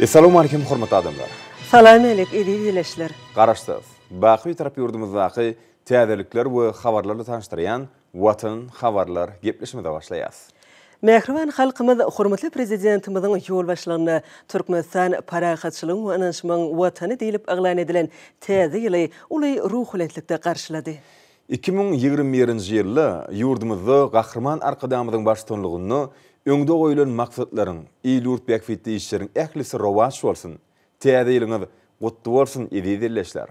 Essalawmalikim hormatly adamlar! Salam-älik eziz ildeşler! Garaşsyz, baky Bitarap ýurdumyzdaky täzelikler we habarlar bilen tanyşdyrýan Watan habarlar gepleşigimize başlaýas. Mähriban halkymyz hormatly Prezidentimiziň ýolbaşçylygynda Türkmenistan parahatçylygyň we ynanyşmagyň Watany diýlip yglan edilen Täze ýyly uly ruhubelentlikde garşylady. 2021-nji ýylda ýurdumyzda Gahryman Arkadagymyzyň baştutanlygynda öňde goýlan maksatlaryň, il-ýurt bähbitli işleriň ählisi rowaç bolsun! Täze ýylyňyz gutly bolsun, eziz ildeşler!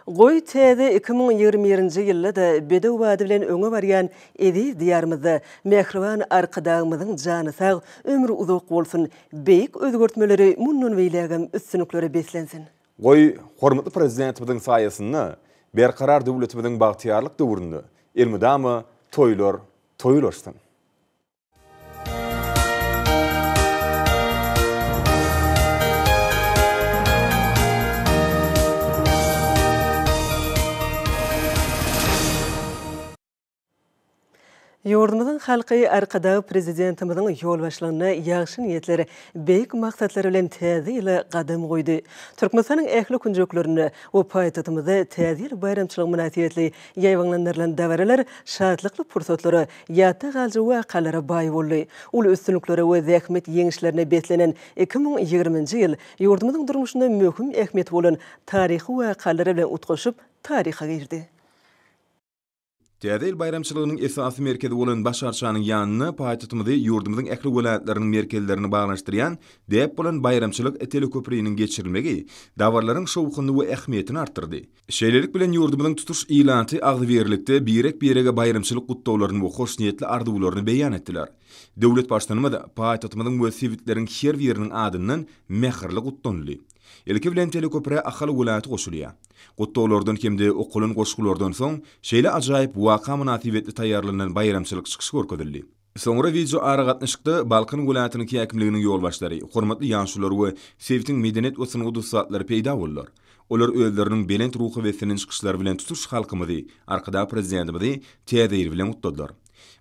Goý, täze 2021-nji ýylda-da bedew bady bilen öňe barýan eziz Diýarymyzda mähriban Arkadagymyzyň jany sag, ömri uzak bolsun, beýik özgertmeleri mundan beýlägem üstünliklere beslensin! Goý, hormatly Prezidentimiziň saýasynda Berkarar döwletimiziň bagtyýarlyk döwründe elmydama toýlar toý ulaşsyn! Ýurdumyzyň halky Arkadag Prezidentimiziň ýolbaşçylygynda ýagşy niýetler, beýik maksatlar bilen Täze ýyla gadam goýdy. Türkmenistanyň ähli künjeklerinde we paýtagtymyzda Täze ýyl baýramçylygy mynasybetli ýaýbaňlandyrylan dabaralar şatlykly pursatlara, ýatda galyjy wakalara baý boldy. Uly üstünliklere we zähmet ýeňişlerine beslenen 2020-nji ýyl ýurdumyzyň durmuşynda möhüm ähmiýeti bolan taryhy wakalar bilen utgaşyp, taryha girdi. Täze ýyl baýramçylygynyň esasy merkezi bolan Baş arçanyň ýanynda paýtagtymyzy ýurdumyzyň ähli welaýatlarynyň merkezlerini baglanyşdyrýan däp bolan baýramçylyk teleköpriniň geçirilmegi dabaralaryň şowhunyny we ähmiýetini artdyrdy. Şeýlelik bilen, ýurdumyzyň tutuş ilaty agzybirlikde birek-birege baýramçylyk gutlaglaryny we hoşniýetli arzuwlaryny beýan etdiler. Döwlet Baştutanymyz paýtagtymyzyň we sebitleriň her biriniň adyndan mähirli gutlanyldy. Ilki bilen teleköprä Ahal welaýaty goşulýar. Gutlaglardan hem-de okalan goşgulardan soň, şeýle ajaýyp waka mynasybetli taýýarlanylan baýramçylyk çykyşy görkezildi. Soňra wideoaragatnaşykda Balkan welaýatynyň häkimliginiň ýolbaşçylary, hormatly ýaşulular we sebitiň medeniýet we sungat ussatlary peýda boldular. Olar özleriniň belent ruha beslenen çykyşlary bilen tutuş halkymyzy, Arkadag Prezidentimizi Täze ýyl bilen gutladylar.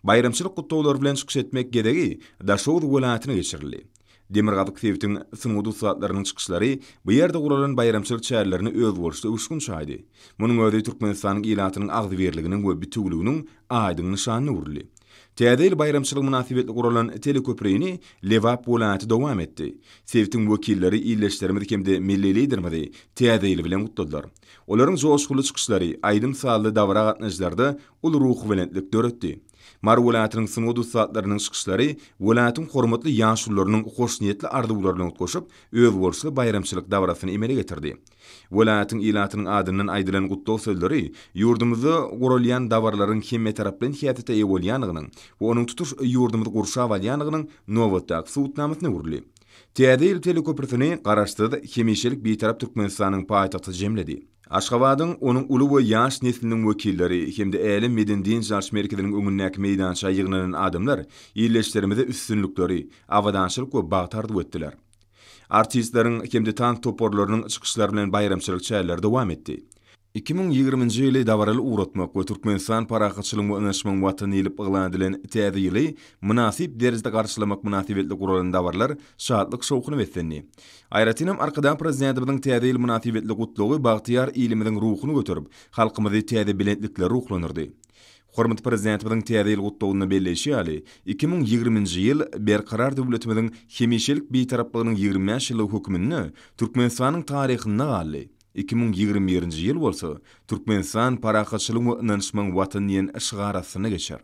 Baýramçylyk gutlaglary bilen çykyş etmek gezegi Daşoguz welaýatyna geçirildi. Demirgazyk sebitiň sungat ussatlarynyň çykyşlary bu ýerde guralan baýramçylyk çärelerine özboluşly öwüşgin çaýdy. Munuň özi Türkmenistanyň ilatynyň agzybirliginiň we bitewüliginiň aýdyň nyşanyna öwrüldi. Täze ýyl baýramçylygy mynasybetli guralan teleköprini Lebap welaýaty dowam etdi. Sebitiň wekilleri ildeşlerimizi hem-de milli Liderimizi Täze ýyl bilen gutladylar. Olaryň joşgunly çykyşlary, aýdym-sazly dabara gatnaşyjylarda uly ruhubelentlik döretdi. Mary welaýatynyň sungat ussatlarynyň çykyşlary welaýatyň hormatly ýaşulularynyň hoşniýetli arzuwlary bilen utgaşyp, özboluşly baýramçylyk dabarasyny emele getirdi. Welaýatyň ilatynyň adyndan aýdylan gutlag sözleri ýurdumyzda guralýan dabaralaryň hemmetaraplaýyn häsiýete eýe bolýandygynyň we onuň tutuş ýurdumyzy gurşap alýandygynyň nobatdaky subutnamasyna öwrüldi. Täze ýyl teleköprüsini Garaşsyz, hemişelik Bitarap Türkmenistanyň paýtagty jemledi. Aşgabadyň, onuň uly we ýaş nesliniň wekilleri hem-de Älem medeni-dynç alyş merkeziniň öňündäki meýdança ýygnanan adamlar ildeşlerimize üstünlikleri, abadançylyk we bagt arzuw etdiler. Artistleriň hem-de tans toparlarynyň çykyşlary bilen baýramçylyk çäreleri dowam etdi. 2020-nji ýyly dabaraly ugratmak we Türkmenistan parahatçylygyň we ynanyşmagyň Watany diýlip yglan edilen Täze ýyly mynasyp derejede garşylamak mynasybetli guralan dabaralar şatlyk-şowhuna beslendi. Aýratynam Arkadag Prezidentimiziň Täze ýyl mynasybetli Gutlagy bagtyýar ilimiziň ruhuny göterip, halkymyzy täze belentliklere ruhlandyrdy. Hormatly Prezidentimiziň Täze ýyl Gutlagynda belleýşi ýaly, 2020-nji ýyl Berkarar döwletimiziň hemişelik Bitaraplygynyň 25 ýyllygy hökmünde Türkmenistanyň taryhynda galdy. 2021-nji ýyl bolsa Türkmenistan parahatçylygyň we ynanyşmagyň Watany diýen şygar astynda geçer.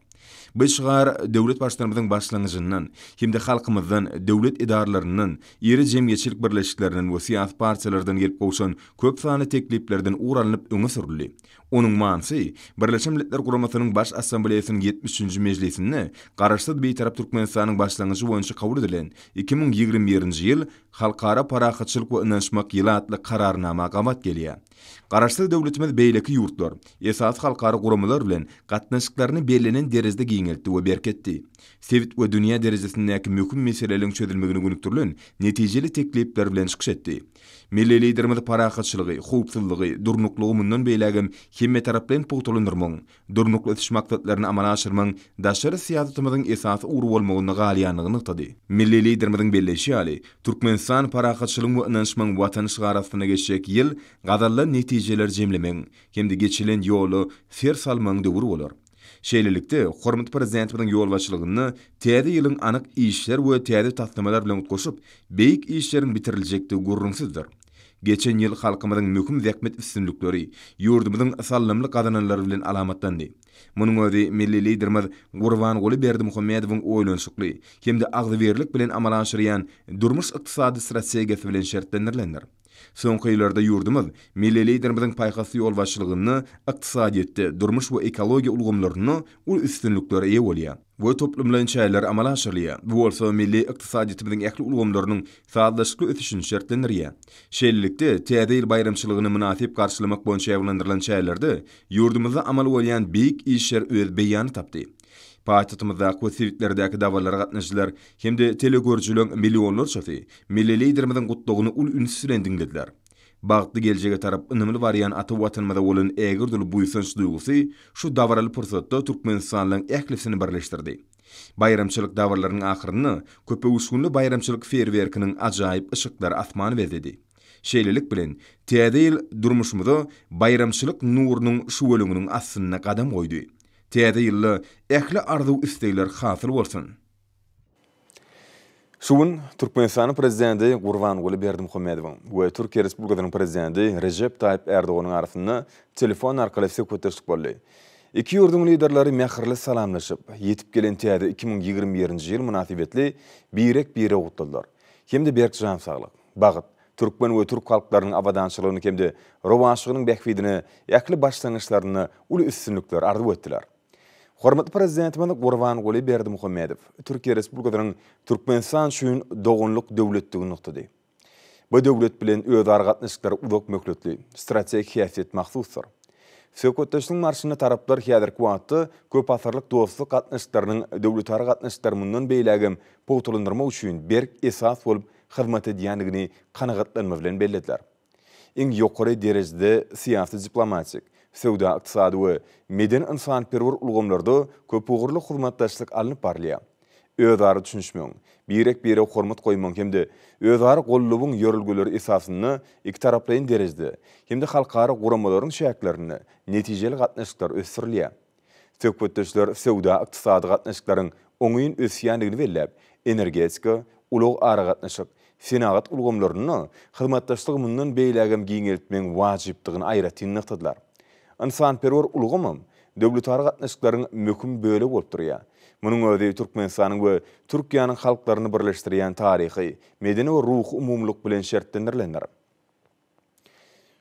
Bu şygar döwlet Baştutanymyzyň başlangyjyndan hem-de halkymyzdan, döwlet edaralaryndan, iri jemgyýetçilik birleşiklerinden we syýasy partiýalardan gelip gowşan köp sanly tekliplerden ugur alnyp öňe sürüldi. Onuň manysy Birleşen Milletler Guramasynyň Baş Assambleýasynyň 73-nji mejlisinde Garaşsyz Bitarap Türkmenistanyň başlangyjy boýunça kabul edilen 2021-nji ýyl Halkara parahatçylyk we ynanyşmak ýyly atly Kararnama gabat gelýär. Garaşsyz döwletimiz beýleki ýurtlar, esasy halkara guramalar bilen gatnaşyklaryny bellenen derejede giňeltdi we berketdi. Sebit we dünýä derejesindäki möhüm meseleleriň çözülmegine gönükdirilen netijeli teklipler bilen çykyş etdi. Milli Liderimiz parahatçylygy, howpsuzlygy, durnuklygy mundan beýlägem hemmetaraplaýyn pugtalandyrmagyň, Durnukly ösüş maksatlaryny amala aşyrmagyň daşary syýasatymyzyň esasy ugry bolmagynda galýandygyny nygtady. Milli Liderimiziň belleýşi ýaly, Türkmenistan parahatçylygyň we ynanyşmagyň Watany şygary astynda geçjek ýyl gazanylan netijeleri jemlemegiň hem-de geçilen ýola ser salmagyň döwri bolar. Şeýlelikde, hormatly Prezidentimiziň ýolbaşçylygynda täze ýylyň anyk işler we täze taslamalar bilen utgaşyp, beýik işleriň bitiriljekdigi gürrüňsizdir. Geçen ýyl halkymyzyň möhüm zähmet üstünlikleri, ýurdumyzyň saldamly gazananlary bilen alamatlandy. Munuň özi milli Liderimiz Gurbanguly Berdimuhamedowyň oýlanyşykly hem-de agzybirlik bilen amala aşyrýan durmuş-ykdysady strategiýasy bilen şertlendirilendir. Soňky ýyllarda ýurdumyz milli Liderimiziň paýhasly ýolbaşçylygynda ykdysadyýetde, durmuş we ekologiýa ulgamlarynda uly üstünliklere eýe bolýar. We toplumlaýyn çäreler amala aşyrylýar. Bu bolsa milli ykdysadyýetimiziň ähli ulgamlarynyň sazlaşykly ösüşini şertlendirýär. Şeýlelikde, Täze ýyl baýramçylygyny mynasyp garşylamak boýunça ýaýbaňlandyrylan çärelerde ýurdumyzda amal bolýan beýik işler öz beýanyny tapdy. Paýtagtymyzdaky we sebitlerdäki dabaralara gatnaşyjylar hem-de telegörüjileriň millionlarçasy milli Liderimiziň gutlagyny uly üns bilen diňlediler. Bagtly geljege tarap ynamly barýan ata Watanymyza bolan ägirt uly buýsanç duýgusy şu dabaraly pursatda türkmenistanlylaryň ählisini birleşdirdi. Baýramçylyk dabaralarynyň ahyrynda köpöwüşginli baýramçylyk feýerwerkiniň ajaýyp yşyklary asmany bezedi. Şeýlelik bilen, Täze ýyl durmuşymyza baýramçylyk nurunyň şüweleňiniň astynda gadam goýdy. Täze ýylda ähli arzuw-islegler hasyl bolsun! Şu gün Türkmenistanyň Prezidenti Gurbanguly Berdimuhamedowyň we Türkiýe Respublikasynyň Prezidenti Rejep Taýyp Ärdoganyň arasynda telefon arkaly söhbetdeşlik boldy. Iki ýurduň Liderleri mähirli salamlaşyp, ýetip gelen täze 2021-nji ýyl mynasybetli birek-biregi gutladylar hem-de berk jan saglyk, bagt, türkmen we türk halklarynyň abadançylygyny hem-de rowaçlygynyň bähbidine ähli başlangyçlarynda uly üstünlikler arzuw etdiler. Hormatly Prezidentimiz Gurbanguly Berdimuhamedow Türkiýe Respublikasynyň Türkmenistan üçin doganlyk döwletdigini nygtady. Bu döwlet bilen özara gatnaşyklara uzak möhletli, strategik häsiýet mahsusdyr. Söhbetdeşligiň barşynda taraplar häzirki wagtda köpasyrlyk dostluk gatnaşyklarynyň döwletara gatnaşyklary mundan beýlägem pugtalandyrmak üçin berk esas bolup hyzmat edýändigini kanagatlanma bilen bellediler. Iň ýokary derejede syýasy-diplomatik, söwda-ykdysady we medeni-ynsanperwer ulgamlarda köpugurly hyzmatdaşlyk alnyp barylýar. Özara düşünişmegiň, birek-birege hormat goýmagyň hem-de özara goldawyň ýörelgeleri esasynda ikitaraplaýyn derejede hem-de halkara guramalaryň çäklerinde netijeli gatnaşyklar ösdürilýär. Söhbetdeşler söwda-ykdysady gatnaşyklaryň oňyn ösýändigini belläp, energetika, ulag-aragatnaşyk, senagat ulgamlarynda hyzmatdaşlygy mundan beýlägem giňeltmegiň wajypdygyny aýratyn nygtadylar. Ynsanperwer ulgamam döwletara gatnaşyklaryň möhüm bölegi bolup durýar. Munuň özi Türkmenistanyň we Türkiýäniň halklaryny birleşdirýän taryhy, medeni we ruhy umumylyk bilen şertlendirilendir.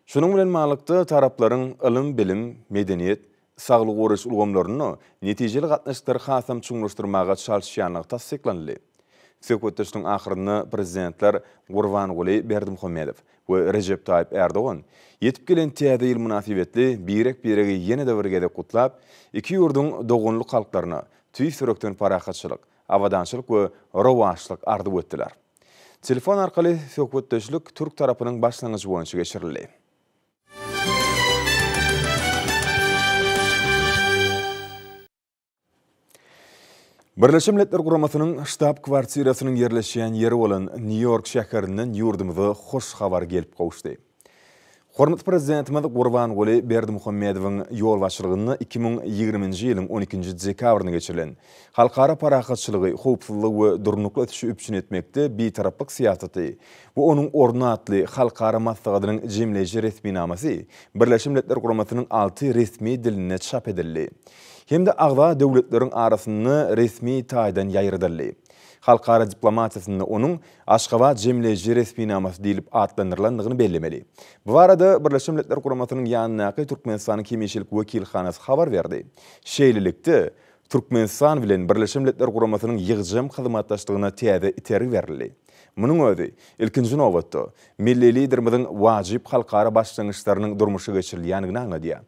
Şunuň bilen baglylykda, taraplaryň ylym-bilim, medeniýet, saglygy goraýyş ulgamlarynda netijeli gatnaşyklary hasam çuňlaşdyrmaga çalyşýandygy tassyklanyldy. Söhbetdeşligiň ahyrynda Prezidentler Gurbanguly Berdimuhamedow we Rejep Taýyp Ärdogan ýetip gelen Täze ýyl mynasybetli birek-biregi ýene-de bir gezek gutlap, iki ýurduň doganlyk halklaryna tüýs ýürekden parahatçylyk, abadançylyk we rowaçlyk arzuw etdiler. Telefon arkaly söhbetdeşlik türk tarapynyň başlangyjy boýunça geçirildi. Birleşen Milletler Guramasynyň ştab-kwartirasynyň ýerleşýän ýeri bolan Nýu-Ýork şäherinden ýurdumyza hoş habar gelip gowuşdy. Hormatly Prezidentimiz Gurbanguly Berdimuhamedowyň ýolbaşçylygynda 2020-nji ýylyň on ikinji dekabrynda geçirilen Halkara parahatçylygy, howpsuzlygy we durnukly ösüşi üpjün etmekde Bitaraplyk syýasaty we onuň orny atly halkara maslahatynyň jemleýji resminamasy Birleşen Milletler Guramasynyň alty resmi dilinde çap edildi hem-de agza döwletleriň arasynda resmi taýdan ýaýradyldy. Halkara diplomatiýasynda onuň Aşgabat jemleýji resminamasy diýlip atlandyrylandygyny bellemeli. Bu barada Birleşen Milletler Guramasynyň ýanyndaky Türkmenistanyň hemişelik wekilhanasy habar berdi. Şeýlelikde, Türkmenistan bilen Birleşen Milletler Guramasynyň ýygjam hyzmatdaşlygyna täze itergi berildi. Munuň özi, ilkinji nobatda, milli Liderimiziň wajyp halkara başlangyçlarynyň durmuşa geçirilýändigini aňladýar.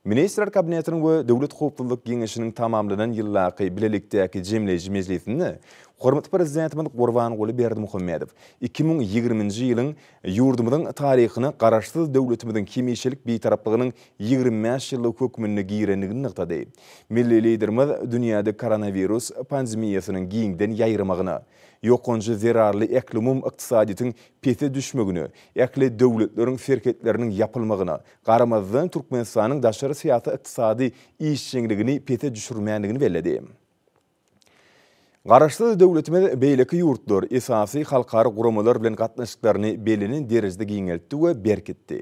Ministrler Kabinetiniň we Döwlet howpsuzlyk geňeşiniň tamamlanan ýyldaky bilelikdäki jemleýji mejlisinde. Hormatly Prezidentimiz Gurbanguly Berdimuhamedow 2020-nji ýylyň ýurdumyzyň taryhyna Garaşsyz döwletimiziň hemişelik Bitaraplygynyň 25 ýyllygy hökmünde girendigini nygtady. Milli Liderimiz dünýäde koronawirus pandemiýasynyň giňden ýaýramagyna, ýokanjy zerarly ählumumy ykdysadyýetiň pese düşmegine, ähli döwletleriň serhetleriniň ýapylmagyna garamazdan Türkmenistanyň daşary syýasy ykdysady işjeňligini pese düşürmändigini belledi. Garaşsyz döwletimiz beýleki ýurtlar, esasy halkara guramalar bilen gatnaşyklaryny bellenen derejede giňeltdi we berkitdi.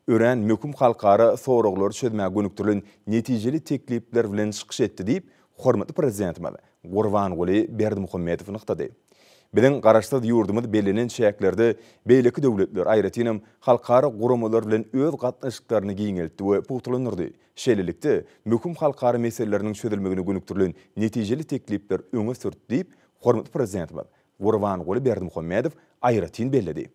Örän möhüm halkara soraglary çözmäge gönükdirilen netijeli teklipler bilen çykyş etdi diýip, hormatly Prezidentimiz Gurbanguly Berdimuhamedow nygtady. Biziň Garaşsyz ýurdumyz bellenen çäklerde beýleki döwletler, aýratynam, halkara guramalar bilen öz gatnaşyklaryny giňeltdi we pugtalandyrdy. Şeýlelikde, möhüm halkara meseleleriniň çözülmegine gönükdirilen netijeli teklipler öňe sürdi diýip, hormatly Prezidentimiz Gurbanguly Berdimuhamedow aýratyn belledi.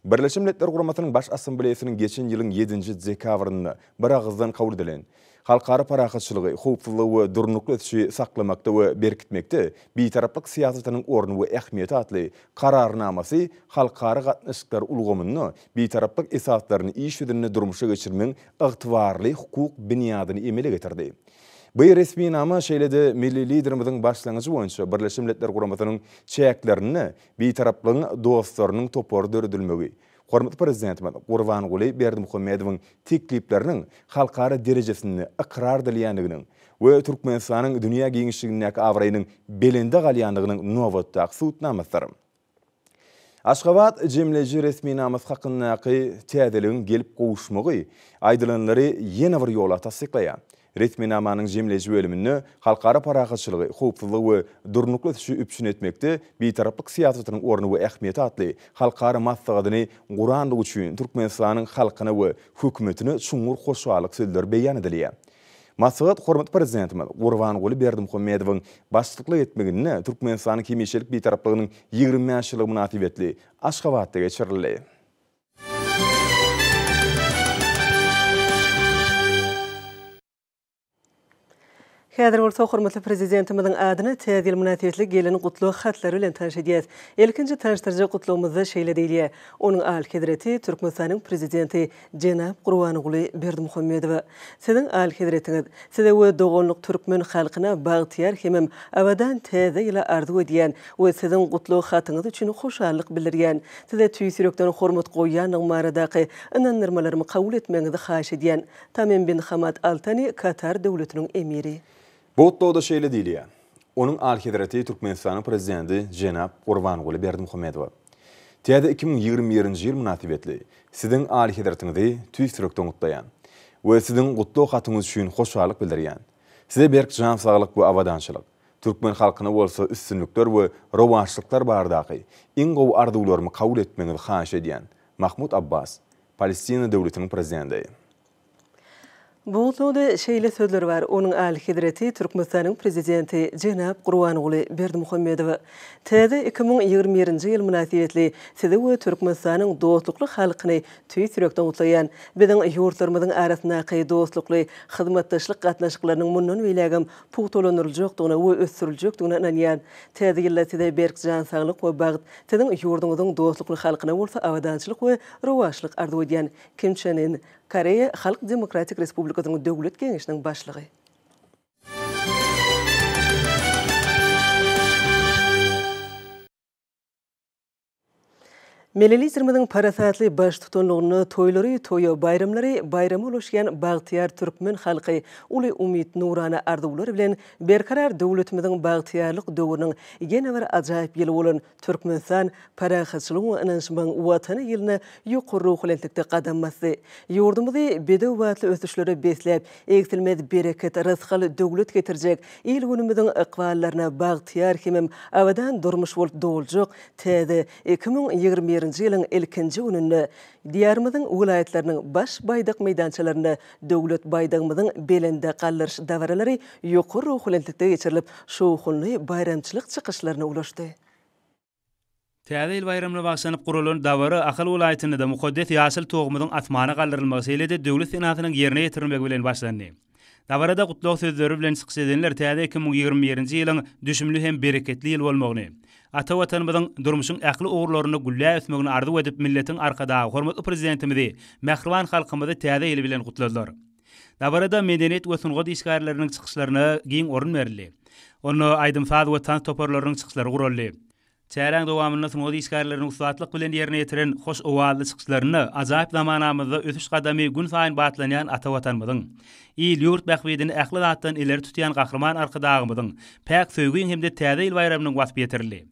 Birleşen Milletler Guramasynyň Baş Assambleýasynyň geçen ýylyň ýedinji dekabrynda biragyzdan kabul edilen Halkara parahatçylygy, howpsuzlygy we durnukly ösüşi saklamakda we berkitmekde Bitaraplyk syýasatynyň orny we ähmiýeti atly Kararnamasy halkara gatnaşyklar ulgamynda Bitaraplyk esaslaryny iş ýüzünde durmuşa geçirmegiň ygtybarly hukuk binýadyny emele getirdi. Bu resminama şeýle-de milli Liderimiziň başlangyjy boýunça Birleşen Milletler Guramasynyň çäklerinde Bitaraplygyň dostlarynyň topary döredilmegi, hormatly Prezidentimiz Gurbanguly Berdimuhamedowyň teklipleriniň halkara derejesinde ykrar edilýändiginiň we Türkmenistanyň dünýä giňişligindäki abraýynyň belende galýandygynyň nobatdaky subutnamasydyr. Aşgabat jemleýji resminamasy hakyndaky täzeligiň gelip gowuşmagy aýdylanlary ýene bir ýola tassyklaýar. Resminamanyň jemleýji bölüminde halkara parahatçylygy, howpsuzlygy we durnukly ösüşi üpjün etmekde Bitaraplyk syýasatynyň orny we ähmiýeti atly halkara maslahatyny gurandygy üçin Türkmenistanyň halkyna we Hökümetine çuňňur hoşallyk sözleri beýan edilýär. Maslahat hormatly Prezidentimiz Gurbanguly Berdimuhamedowyň başlyklyk etmeginde Türkmenistanyň hemişelik Bitaraplygynyň 25 ýyllygy mynasybetli Aşgabatda geçirildi. Häzir bolsa hormatly Prezidentimiziň adyna Täze ýyl mynasybetli gelen gutlag hatlary bilen tanyş edýäs. Ilkinji tanyşdyryjy gutlagymyzda şeýle diýilýär, Onuň Alyhezreti Türkmenistanyň Prezidenti jenap Gurbanguly Berdimuhamedowa. Siziň Alyhezretiňiz, Size we doganlyk türkmen halkyna bagtyýar hemem abadan Täze ýyly arzuw edýän we Siziň gutlag hatyňyz üçin hoşallyk bildirýän. Size tüýs ýürekden hormat goýýandygym baradaky ynandyrmalarymy kabul etmegiňizi haýyş edýän. Tamim bin Hamad Al Tani, Katar Döwletiniň Emiri. Bu gutlagda şeýle diýilýär, Onuň Alyhezreti Türkmenistanyň Prezidenti jenap Gurbanguly Berdimuhamedowa. Täze 2021-nji ýyl mynasybetli Siziň Alyhezretiňizi tüýs ýürekden gutlaýan we Siziň gutlag hatyňyz üçin hoşallyk bildirýän. Size berk jan saglyk we abadançylyk, türkmen halkyna bolsa üstünlikler we rowaçlyklar baradaky iň gowy arzuwlarymy kabul etmegiňizi haýyş edýän. Mahmud Abbas, Palestina döwletiniň prezidenti. Bu gutlagda şeýle sözler bar, Onuň Alyhezreti Türkmenistanyň Prezidenti jenap Gurbanguly Berdimuhamedowa. Täze 2021-nji ýyl mynasybetli Sizi we Türkmenistanyň dostlukly halkyny tüýs ýürekden gutlaýan. Biziň ýurtlarymyzyň arasyndaky dostlukly hyzmatdaşlyk gatnaşyklarynyň mundan beýlägem pugtalandyryljakdygyna we ösdüriljekdigine ynanýan. Täze ýylda Size berk jan saglyk we bagt, Siziň ýurduňyzyň dostlukly halkyna bolsa abadançylyk we rowaçlyk arzuw edýän Kim Çen Yn, Koreýa Halk Demokratik Respublikasynyň Döwlet Geňeşiniň Başlygy. Milli Liderimiziň parasatly baştutanlygynda toýlary toýa, baýramlary baýrama ulaşýan bagtyýar türkmen halky uly umyt, nurana arzuwlar bilen Berkarar döwletimiziň bagtyýarlyk döwrüniň ýene bir ajaýyp ýyly bolan Türkmenistan parahatçylygyň we ynanyşmagyň Watany ýylyna ýokary ruhubelentlikde gadam basdy. Ýurdumyzy bedew batly ösüşlere besläp, egsilmez bereket, rysgal, döwlet getirjek, il-günümiziň ykballaryna bagtyýar hemem abadan durmuş bolup doljak täze 2021-nji ýylyň ilkinji gününde Diýarymyzyň welaýatlarynyň baş baýdak meýdançalarynda Döwlet baýdagymyzyň belende galdyryş dabaralary ýokary ruhubelentlikde geçirilip, şowhunly baýramçylyk çykyşlaryna ulaşdy. Täze ýyl baýramyna bagyşlanyp guralan dabara Ahal welaýatynda-da mukaddes ýaşyl Tugumyzyň asmana galdyrylmagy şeýle-de Döwlet senasynyň ýerine ýetirilmegi bilen başlandy. Dabarada gutlag sözleri bilen çykyş edenler täze 2021-nji ýylyň düşümli hem bereketli ýyl bolmagyny, Ata Watanymyzyň durmuşyň ähli ugurlarynda gülläp ösmegini arzuw edip milletiň Arkadagy hormatly Prezidentimizi, mähriban halkymyzy Täze ýyl bilen gutladylar. Dabarada medeniýet we sungat işgärleriniň çykyşlaryna giň orun berildi. Onda aýdym-saz we tans toparlarynyň çykyşlary guraldy. Çäräň dowamynda sungat işgärleriniň ussatlyk bilen ýerine ýetiren hoş owazly çykyşlarynda ajaýyp zamanamyzda ösüş gadamy günsaýyn batlanýan ata Watanymyzyň, il-ýurt bähbidini ähli zatdan ileri tutýan Gahryman Arkadagymyzyň, päk söýgiň hem-de Täze ýyl baýramynyň waspy ýetirildi.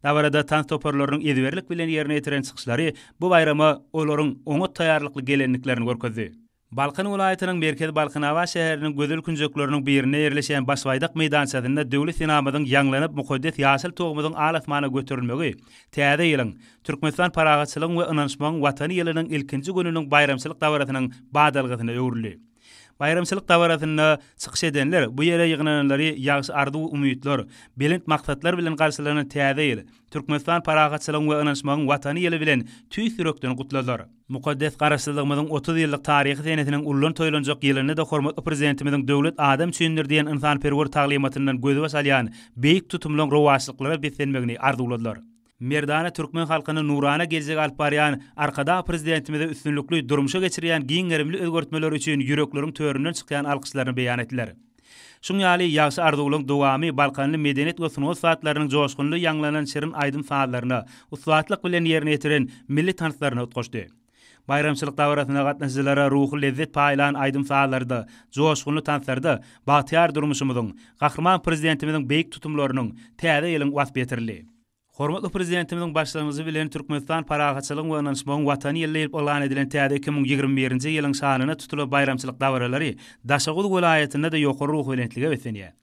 Dabarada tans toparlarynyň ezberlik bilen ýerine ýetiren çykyşlary bu baýrama olaryň oňat taýýarlykly gelendiklerini görkezdi. Balkan welaýatynyň merkezi Balkanabat şäheriniň gözel künjekleriniň birinde ýerleşýän Baş baýdak meýdançasynda Döwlet senamyzyň ýaňlanyp, mukaddes ýaşyl Tugumyzyň al-asmana göterilmegi Täze ýylyň, Türkmenistan parahatçylygyň we ynanyşmagyň Watany ýylynyň ilkinji gününiň baýramçylyk dabarasynyň badalgasyna öwrüldi. Baýramçylyk dabarasynda çykyş edenler bu ýere ýygnananlary ýagşy arzuw-umytlar, belent maksatlar bilen garşylanan Täze ýyl, Türkmenistan parahatçylygyň we ynanyşmagyň Watany ýyly bilen tüýs ýürekden gutladylar. Mukaddes Garaşsyzlygymyzyň 30 ýyllyk taryhy senesiniň ullan toýlanjak ýylynda-da hormatly Prezidentimiziň Döwlet adam üçindir diýen ynsanperwer taglymatyndan gözbaş alýan beýik tutumlaryň rowaçlyklara beslenmegini arzuwladylar. Merdana türkmen halkyny nurana geljege alyp barýan Arkadag Prezidentimize üstünlikli durmuşa geçirýän giň gerimli özgertmeleri üçin ýürekleriň töründen çykýan alkyşlaryny beýan etdiler. Şuň ýaly ýagşy arzuwlaryň dowamy Balkanly medeniýet we sungat ussatlarynyň joşgunly ýaňlanan şirin aýdym-sazlaryna, ussatlyk bilen ýerine ýetiren milli tanslaryna utgaşdy. Baýramçylyk dabarasyna gatnaşyjylara ruhy lezzet paýlan aýdym-sazlarda, joşgunly tanslarda bagtyýar durmuşymyzyň, Gahryman Prezidentimiziň beýik tutumlarynyň, Täze ýylyň waspy ýetirildi. Hormatly Prezidentimiziň başlangyjy bilen Türkmenistan parahatçylygyň we ynanyşmagyň Watany ýyly diýlip yglan edilen täze 2021-nji ýylyň şanyna tutulan baýramçylyk dabaralary Daşoguz welaýatynda-da ýokary ruhubelentlige beslenýär.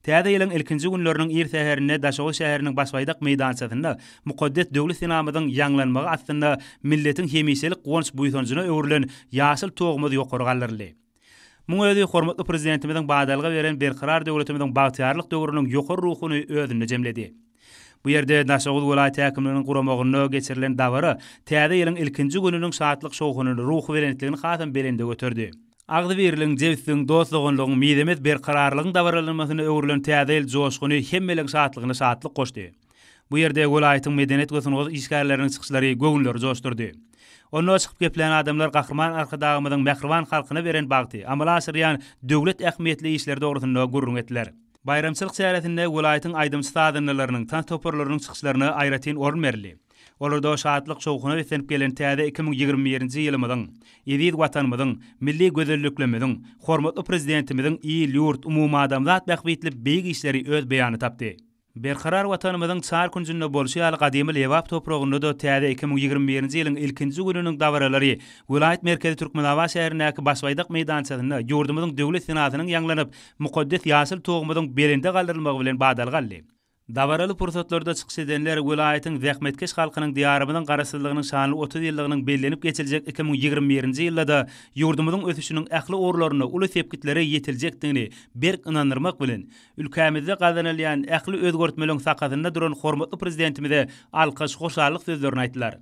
Täze ýylyň ilkinji günleriniň ir säherinde Daşoguz şäheriniň Baş baýdak meýdançasynda mukaddes Döwlet senamyzyň ýaňlanmagy astynda milletiň hemişelik guwanç-buýsanjyna öwrülen ýaşyl Tugumyz ýokary galdyryldy. Muň özi hormatly Prezidentimiziň badalga beren Berkarar döwletimiziň bagtyýarlyk döwrüniň ýokary ruhuny özünde jemledi. Bu ýerde Daşoguz welaýat häkimliginiň guramagynda geçirilen dabara Täze ýylyň ilkinji gününiň şatlyk-şowhunyny, ruhubelentligini hasam belende göterdi. Agzybirligiň, jebisligiň, dost-doganlygyň, mizemez berkararlygyň dabaralanmasyna öwrülen Täze ýyl joşguny hemmeleň şatlygyna şatlyk goşdy. Bu ýerde welaýatyň medeniýet we sungat işgärleriniň çykyşlary göwünleri joşdurdy. Onda çykyp geplän adamlar Gahryman Arkadagymyzyň mähriban halkyna beren bagty, amala aşyrýan döwlet ähmiýetli işleri dogrusynda gürrüň etdiler. Baýramçylyk çäresinde welaýatyň aýdymçy-sazandalarynyň, tans toparlarynyň çykyşlaryna aýratyn orun berildi. Olarda şatlyk-şowhuna beslenip gelen täze 2021-nji ýylymyzyň, eziz Watanymyzyň, milli gözelliklerimiziň, hormatly Prezidentimiziň il-ýurt, umumadamzat bähbitli beýik işleri öz beýanyny tapdy. Berkarar Watanymyzyň çar künjünde bolşy ýaly gadymy Lebap topragynda-da täze 2021-nji ýylyň ilkinji gününiň dabaralary welaýat merkezi Türkmenabat şäherindäki Baş baýdak meýdançasynda ýurdumyzyň Döwlet senasynyň ýaňlanyp, mukaddes ýaşyl Tugumyzyň belende galdyrylmagy bilen badalga aldy. Dabaraly pursatlarda çykyş edenler welaýatyň zähmetkeş halkynyň Diýarymyzyň Garaşsyzlygynyň şanly 30 ýyllygynyň bellenip geçiljek 2021-nji ýylda-da ýurdumyzyň ösüşiniň ähli ugurlarynda uly sepgitlere ýetiljekdigini berk ynandyrmak bilen, Ülkämizde gazanylýan ähli özgertmeleň sakasynda duran hormatly Prezidentimize alkyş, hoşallyk sözlerini aýtdylar.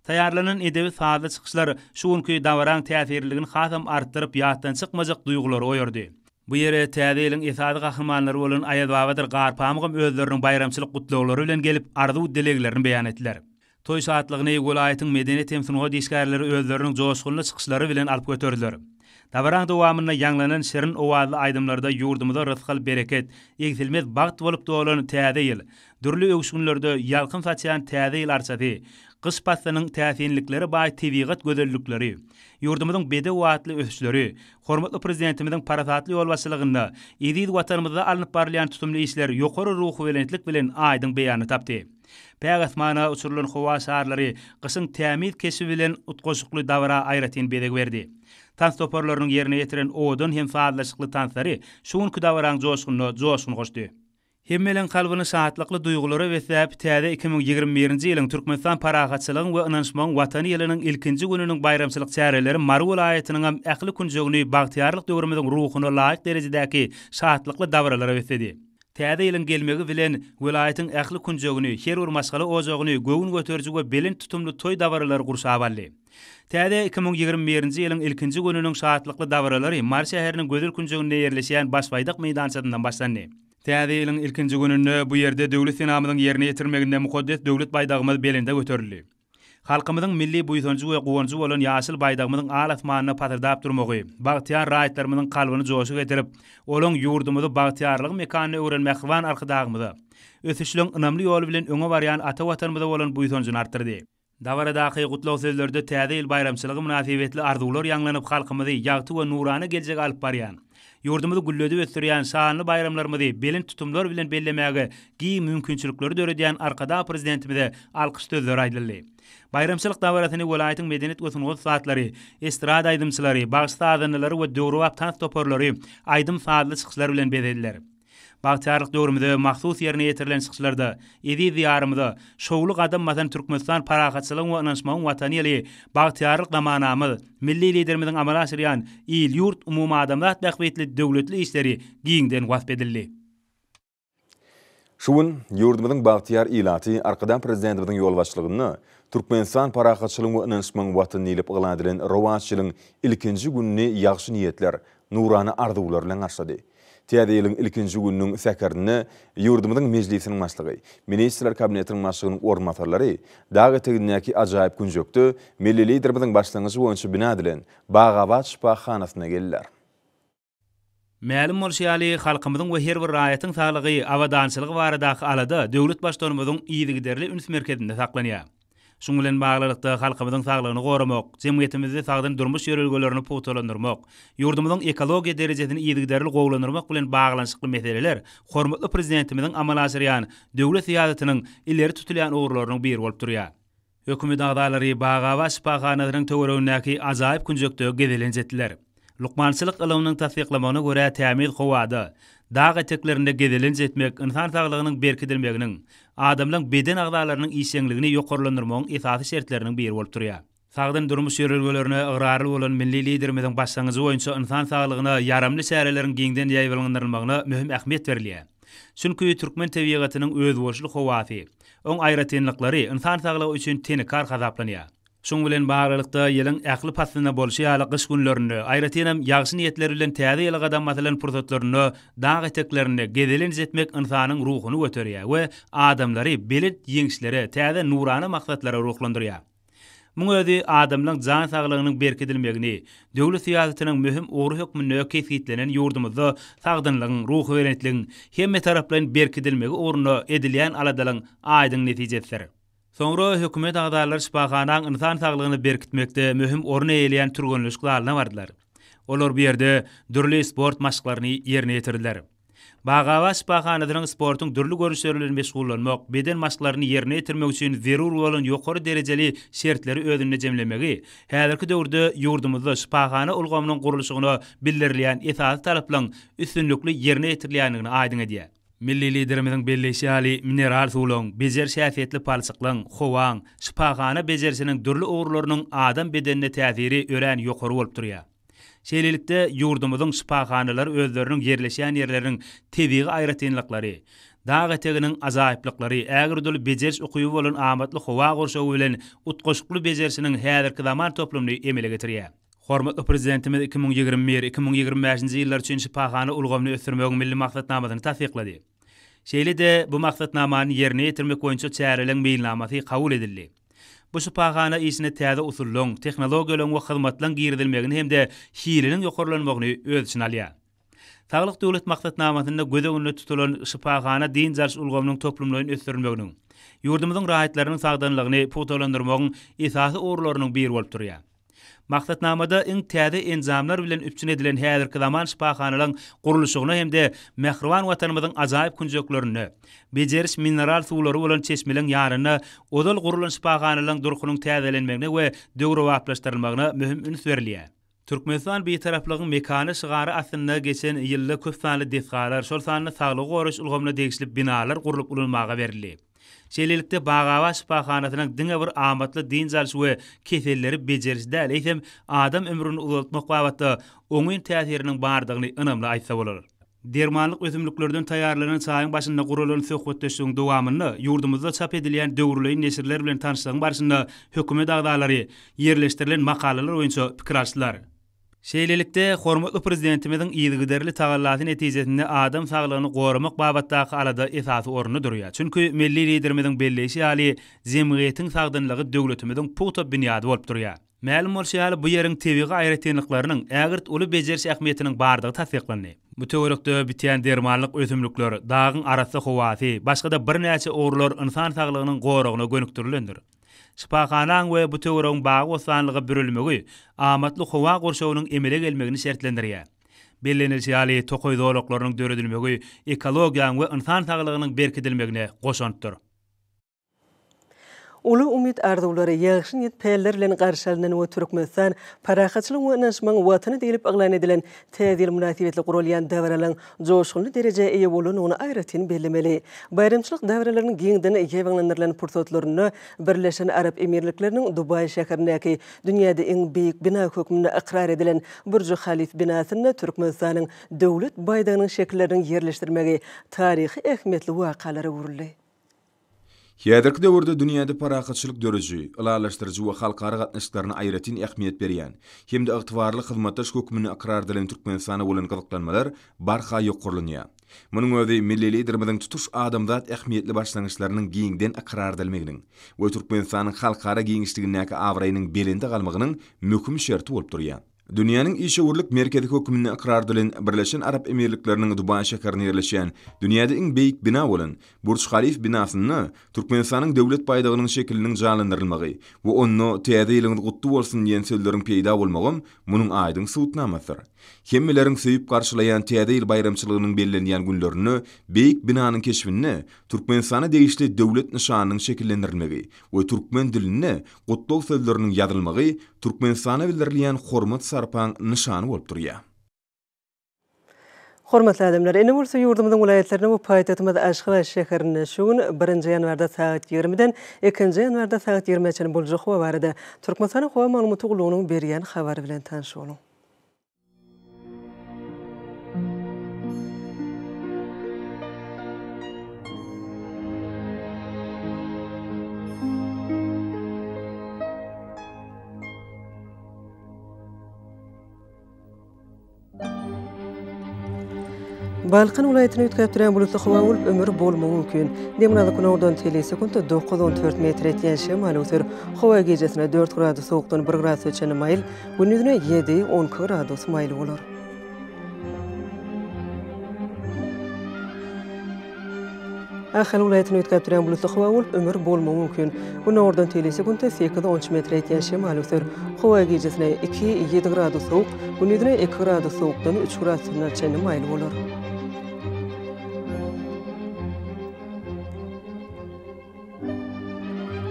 Taýýarlanan edebi-sazly çykyşlar şu günki dabaraň täsirliligini hasam artdyryp, ýatdan çykmajak duýgulary oýardy. Bu ýere Täze ýylyň esasy gahrymanlary bolan Aýazbabadyr Garpamygam özleriniň baýramçylyk gutlaglary bilen gelip, arzuw-dileglerini beýan etdiler. Toý şatlygyny welaýatyň medeniýet hem sungat işgärleri özleriniň joşgunly çykyşlary bilen alyp göterdiler. Dabaraň dowamynda ýaňlanan şirin owazly aýdymlarda ýurdumyza rysgal-bereket, egsilmez bagt bolup dolan Täze ýyl, dürli öwüşginlerde ýalkym saçýan Täze ýyl arçasy, gyş paslynyň täsinliklere baý tebigat gözellikleri, ýurdumyzyň bedew atly ösüşleri, hormatly Prezidentimiziň parasatly ýolbaşçylygynda eziz Watanymyzda alnyp barylýan tutumly işler ýokary ruhubelentlik bilen aýdyň beýanyny tapdy. Päk asmana uçurylan howa şarlary gyşyň tämiz keşbi bilen utgaşykly dabara aýratyn bezeg berdi. Tans toparlarynyň ýerine ýetiren owadan hem sazlaşykly tanslary şu günki dabaraň joşgunyna joşgun goşdy. Hemmeleň kalbyny şatlykly duýgulara besläp, täze 2021-nji ýylyň Türkmenistan parahatçylygyň we ynanyşmagyň Watany ýylynyň ilkinji gününiň baýramçylyk çäreleri Mary welaýatynyňam ähli künjegini bagtyýarlyk döwrümiziň ruhuna laýyk derejedäki şatlykly dabaralara besledi. Täze ýylyň gelmegi bilen, welaýatyň ähli künjegini, her bir maşgala ojagyny göwün göteriji we belent tutumly toý dabaralary gurşap aldy. Täze 2021-nji ýylyň ilkinji gününiň şatlykly dabaralary Mary şäheriniň gözel künjeginde ýerleşýän Baş baýdak meýdançasyndan başlandy. Täze ýylyň ilkinji gününde bu ýerde Döwlet senamyzyň ýerine ýetirilmeginde mukaddes Döwlet baýdagymyz belende göterildi. Halkymyzyň milli buýsanjy we guwanjy bolan ýaşyl baýdagymyzyň al asmanda pasyrdap durmagy, bagtyýar raýatlarymyzyň kalbyny joşa getirip, olaň ýurdumyzy bagtyýarlygyň mekanyna öwren mähriban Arkadagymyza, ösüşleň ynamly ýoly bilen öňe barýan ata Watanymyza bolan buýsanjyny artdyrdy. Dabaradaky gutlag sözlerde Täze ýyl baýramçylygy mynasybetli arzuwlar ýaňlanyp, halkymyzy ýagty we nurana geljege alyp barýan, ýurdumyzy gülledip ösdürýän şanly baýramlarymyzy belent tutumlar bilen bellemäge giň mümkinçilikleri döredýän Arkadag Prezidentimize alkyş sözleri aýdyldy. Baýramçylyk dabarasyny welaýatyň medeniýet we sungat ussatlary, estrada aýdymçylary, bagşy-sazandalary we döwrebap tans toparlary aýdym-sazly çykyşlar bilen bezediler. Bagtyýarlyk döwrümize mahsus ýerine ýetirilen çykyşlarda eziz Diýarymyza şowly gadam basan Türkmenistan parahatçylygyň we ynanyşmagyň Watany ýaly bagtyýarlyk zamanamyz, milli Liderimiziň amala aşyrýan il-ýurt, umumadamzat bähbitli döwletli işleri giňden wasp edildi. Şu gün ýurdumyzyň bagtyýar ilaty Arkadag Prezidentimiziň ýolbaşçylygynda Türkmenistan parahatçylygyň we ynanyşmagyň Watany diýlip yglan edilen rowaç ýylyň ilkinji gününi ýagşy niýetler, nurana arzuwlar bilen garşylady. Täze ýylyň ilkinji gününiň säherinde ýurdumyzyň Mejlisiniň Başlygy, Ministrler Kabinetiniň Başlygynyň orunbasarlary dag etegindäki ajaýyp künjekde milli Liderimiziň başlangyjy boýunça bina edilen Bagabat şypahanasyna geldiler. Mälim bolşy ýaly, halkymyzyň we her bir raýatyň saglygy, abadançylygy baradaky alada döwlet Baştutanymyzyň yzygiderli üns merkezinde saklanýar. Şunuň bilen baglylykda, halkymyzyň saglygyny goramak, jemgyýetimizde sagdyn durmuş ýörelgelerini pugtalandyrmak, ýurdumyzyň ekologiýa derejesini yzygiderli gowulandyrmak bilen baglanyşykly meseleler hormatly Prezidentimiziň amala aşyrýan döwlet syýasatynyň ileri tutulýan ugurlarynyň biri bolup durýar. Hökümet agzalary Bagabat şypahanasynyň töweregindäki ajaýyp künjekde gezelenç etdiler. Lukmançylyk ylymynyň tassyklamagyna görä, tämiz howada, dag eteklerinde gezelenç etmek ynsan saglygynyň berkidilmeginiň, adamlaň beden agzalarynyň işjeňligini ýokarlandyrmagyň esasy şertleriniň biri bolup durýar. Sagdyn durmuş ýörelgelerine ygrarly bolan milli Liderimiziň başlangyjy boýunça ynsan saglygyna ýaramly çäreleriň giňden ýaýbaňlandyrylmagyna möhüm ähmiýet berilýär. Çünki türkmen tebigatynyň özboluşly howasy, oň aýratynlyklary ynsan saglygy üçin tenekar hasaplanýar. Şuň bilen baglylykda, ýylyň ähli paslynda bolşy ýaly gyş günlerinde, aýratynam, ýagşy niýetler bilen täze ýyla gadam basylan pursatlarynda dag eteklerinde gezelenç etmek ynsanyň ruhuny göterýär we adamlary belent ýeňişlere, täze nurana maksatlara ruhlandyrýar. Muň özi adamlaň jan saglygynyň berkidilmegini, döwlet syýasatynyň möhüm ugry hökmünde kesgitlenen ýurdumyzda sagdynlygyň, ruhubelentligiň hemmetaraplaýyn berkidilmegi ugrunda edilýän aladalaň aýdyň netijesidir. Soňra hökümet agzalary şypahanaň ynsan saglygyny berkitmekde möhüm orun eýeleýän türgenleşik zalyna bardylar. Olar bu ýerde dürli sport maşklaryny ýerine ýetirdiler. Bagabat şypahanasynyň sportuň dürli görnüşleri bilen meşgullanmak, beden maşklaryny ýerine ýetirmek üçin zerur bolan ýokary derejeli şertleri özünde jemlemegi häzirki döwürde ýurdumyzda şypahana ulgamynyň gurluşygyna bildirilýän esasy talaplaryň üstünlikli ýerine ýetirilýändigini aýdyň edýär. Milli Liderimiziň belleýşi ýaly, mineral suwlaryň, bejeriş häsiýetli palçyklaryň, howaň, şypahana bejerişiniň dürli ugurlarynyň adam bedenine täsiri örän ýokary bolup durýar. Şeýlelikde, ýurdumyzyň şypahanalary özleriniň ýerleşýän ýerleriniň tebigy aýratynlyklary, dag eteginiň ajaýyplyklary, ägirt uly bejeriş ukyby bolan amatly howa gurşawy bilen utgaşykly bejerişiniň häzirki zaman toplumyny emele getirýär. Hormatly Prezidentimiz 2021, 2025-nji ýyllar üçin şypahana ulgamyny ösdürmegiň Milli maksatnamasyny tassyklady. Şeýle-de bu maksatnamany ýerine ýetirmek boýunça çäreleriň meýilnamasy kabul edildi. Bu şypahana işine täze usullaryň, tehnologiýalaryň we hyzmatlaryň girizilmegini hem-de hiliniň ýokarlanmagyny öz içine alýar. Saglyk Döwlet maksatnamasynda göz öňünde tutulan şypahana dynç alyş ulgamynyň toplumlaýyn ösdürilmeginiň, ýurdumyzyň raýatlarynyň sagdynlygyny pugtalandyrmagyň esasy ugurlarynyň biri bolup durýar. Maksatnamada iň täze enjamlar bilen üpjün edilen häzirki zaman şypahanalaryň gurluşygyna hem-de mähriban Watanymyzyň ajaýyp künjeklerinde bejeriş mineral suwlary bolan çeşmeleriň ýanynda ozal gurlan şypahanalaryň durkunyň täzelenmegine we döwrebaplaşdyrylmagyna möhüm üns berilýär. Türkmenistan Bitaraplygyň mekany şygary astynda geçen ýylda köp sanly desgalar, şol sanda saglygy goraýyş ulgamyna degişli binalar gurlup ulanmaga berildi. Şeýlelikde, Bagabat şypahanasynyň diňe bir amatly dynç alyş we keselleri bejeriş däl, eýsem, adam ömrüni uzaltmak babatda oňyn täsiriniň bardygyny ynamly aýtsa bolar. Dermanlyk ösümliklerden taýýarlanan çaýyň başynda guralan söhbetdeşligiň dowamynda ýurdumyzda çap edilýän döwürleýin neşirler bilen tanyşlygyň barşynda hökümet agzalary ýerleşdirilen makalalar boýunça pikir alşdylar. Şeýlelikde, hormatly Prezidentimiziň yzygiderli tagallasy netijesinde adam saglygyny goramak babatdaky alada esasy orunda durýar. Çünki milli Liderimiziň belleýşi ýaly, jemgyýetiň sagdynlygy döwletimiziň pugta binýady bolup durýar. Mälim bolşy ýaly, bu ýeriň tebigy aýratynlyklarynyň ägirt uly bejeriş ähmiýetiniň bardygy tassyklandy. Bu töwerekde bitýän dermanlyk ösümlikler, dagyň arassa howasy, başga-da birnäçe ugurlar ynsan saglygynyň goragyna gönükdirilendir. Şypahanaň we bu töweregiň bagy-bossanlyga bürelmegi amatly howa gurşawynyň emele gelmegini şertlendirýär. Bellenilişi ýaly, tokaý zolaklarynyň döredilmegi ekologiýaň we ynsan saglygynyň berkidilmegine goşantdyr. Uly umyt-arzuwlar, ýagşy niýet-päller bilen garşy alnan we Türkmenistan, parahatçylygyň we ynanyşmagyň Watany diýlip yglan edilen Täze ýyl mynasybetli guralýan dabaralaryň joşgunly derejä eýe bolandygyny aýratyn bellemeli. Baýramçylyk dabaralarynyň giňden ýaýbaňlandyrylan pursatlarynda Birleşen Arap Emirlikleriniň Dubaý şäherindäki dünýäde iň beýik bina hökmünde ykrar edilen Burj-Halif binasynda Türkmenistanyň Döwlet baýdagynyň şekilleriniň ýerleşdirilmegi taryhy ähmiýetli wakalara öwrüldi. Häzirki döwürde dünýäde parahatçylyk dörejiji, ylalaşdyryjy we halkara gatnaşyklaryna aýratyn ähmiýet berýän hem-de ygtybarly hyzmatdaş hökmünde ykrar edilen Türkmenistana bolan gyzyklanmalar barha ýokarlanýar. Munuň özi milli Liderimiziň tutuş adamzat ähmiýetli başlangyçlarynyň giňden ykrar edilmeginiň we Türkmenistanyň halkara giňişligindäki abraýynyň belende galmagynyň möhüm şerti bolup durýar. Dünýäniň işewürlik merkezi hökmünde ykrar edilen Birleşen Arap Emirlikleriniň Dubaý şäherinde ýerleşýän dünýäde iň beýik bina bolan Burj Halif binasynda Türkmenistanyň Döwlet baýdagynyň şekiliniň janlandyrylmagy we onda Täze ýylyňyz gutly bolsun diýen sözleriň peýda bolmagam munuň aýdyň subutnamasydyr. Hemmeleriň söýüp garşylaýan Täze ýyl baýramçylygynyň bellenýän günlerinde beýik binanyň keşbinde Türkmenistana degişli döwlet nyşanynyň şekillendirilmegi we türkmen dilinde gutlag sözleriniň ýazylmagy Türkmenistana bildirilýän hormat-sarpaň nyşany bolup durýar. Hormatly adamlar, indi bolsa ýurdumyzyň welaýatlarynda we paýtagtymyz Aşgabat şäherinde şu gün, birinji ýanwarda sagat ýigrimiden ikinji ýanwarda sagat ýigrimä çenli boljak howa barada Türkmenistanyň Howa maglumaty gullugynyň berýän habary bilen tanyş boluň. Balkan welaýatyny üýtgäp durýan bulutly howa bolup, ümür bolmagy mümkin. Demirgazyk günordan teli sekuntda 9-14 metr etýän şemal öwser. Howa gijesine 4 gradus sowukdan 1 gradusa çenli maýyl, gündizine 7, 12 gradus maýyl bolar. Ahal welaýatyny üýtgäp durýan bulutly howa bolup, ümür bolmagy mümkin. Günordan teli sekuntda sekiz-on üç metre ýetýän şemal öwser. Howa gijesine iki, ýedi gradus sowuk, gündizine iki gradus sowukdan üç gradusyna çenli maýyl bolar.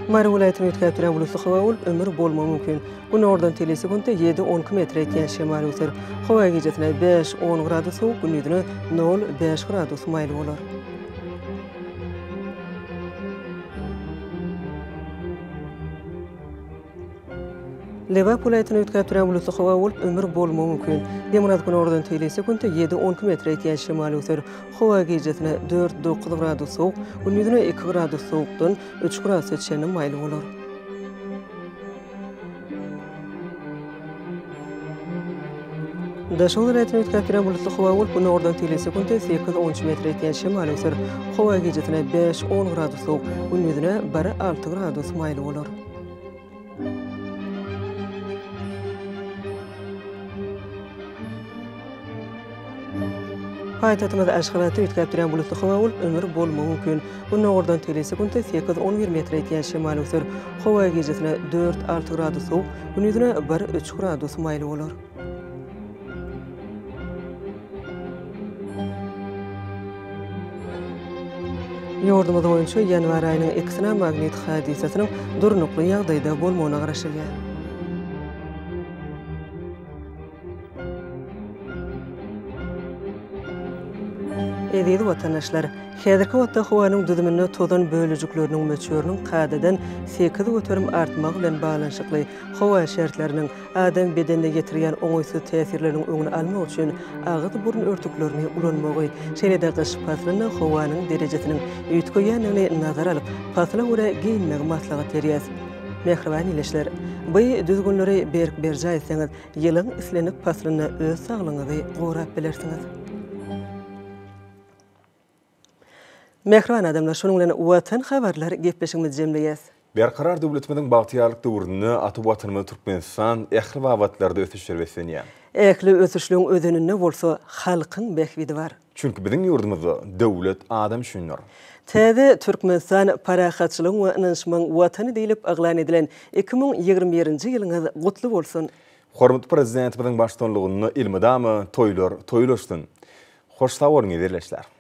Mary welaýatyny üýtgäp durýan bulutly howa bolup, ümür bolmagy mümkin. Günordan teli sekuntda ýedi, 12 metre ýetýän şemal öwser. Howa gijesine bäş, on gradus sowuk, gündizine nol, bäş gradus maýyl bolar. Lebap welaýatynda üýtgäp durýan bulutly howa bolup, ümür bolmagy mümkin. Demirgazyk-günordan teli sekuntda ýedi, 12 metre ýetýän şemal öwser. Howa gijesine dört, dokuz gradus sowuk, gündizine iki gradus sowukdan üç gradusa çenli maýyl bolar. Daşoguz welaýatynda üýtgäp durýan bulutly howa bolup, günordan teli sekuntda sekiz, on üç metre ýetýän şemal öwser. Howa gijesine bäş, on gradus sowuk, gündizine bir, alty gradus maýyl bolar. Paýtagtymyz Aşgabatda üýtgäp durýan bulutly howa bolup, ümür bolmagy mümkin. Gündogardan teli sekuntda sekiz, 11 metre ýetýän şemal öwser. Howa gijesine dört, alty gradus sowuk, gündizine bir, üç gradus maýyl bolar. Ýurdumyz boýunça ýanwar aýynyň ikisine magnit hadysasynyň durnukly ýagdaýda bolmagyna garaşylýar. Eziz watandaşlar! Häzirki wagtda howanyň düzüminde tozan bölejikleriniň möçberiniň kadadan 8% artmagy bilen baglanyşykly howa şertleriniň adam bedenine ýetirýän oňaýsyz täsirleriniň öňüni almak üçin agyz-burun örtüklerini ulanmagy, şeýle-de gyş paslynda howanyň derejesiniň üýtgeýändigini nazara alyp, pasla görä geýinmegi maslahat berýäs. Mähriban ildeşler, bu düzgünleri berk berjaý etseňiz, ýylyň islendik paslynda öz saglygyňyzy gorap bilersiňiz. Mähriban adamlar, şunuň bilen Watan habarlar gepleşigimizi jemleýäs. Berkarar döwletimiziň bagtyýarlyk döwründe ata Watanymyz Türkmenistan ähli babatlarda ösüşlere beslenýär. Ähli ösüşligiň özeninde bolsa halkyň bähbidi bar. Çünki biziň ýurdumyzda döwlet adam üçindir. Täze Türkmenistan parahatçylygyň we ynanyşmagyň Watany diýlip yglan edilen 2021-nji ýylyňyz gutly bolsun! Hormatly Prezidentimiziň baştutanlygynda elmydama toýlar toýlaşsyn! Hoş sag boluň eziz ildeşler!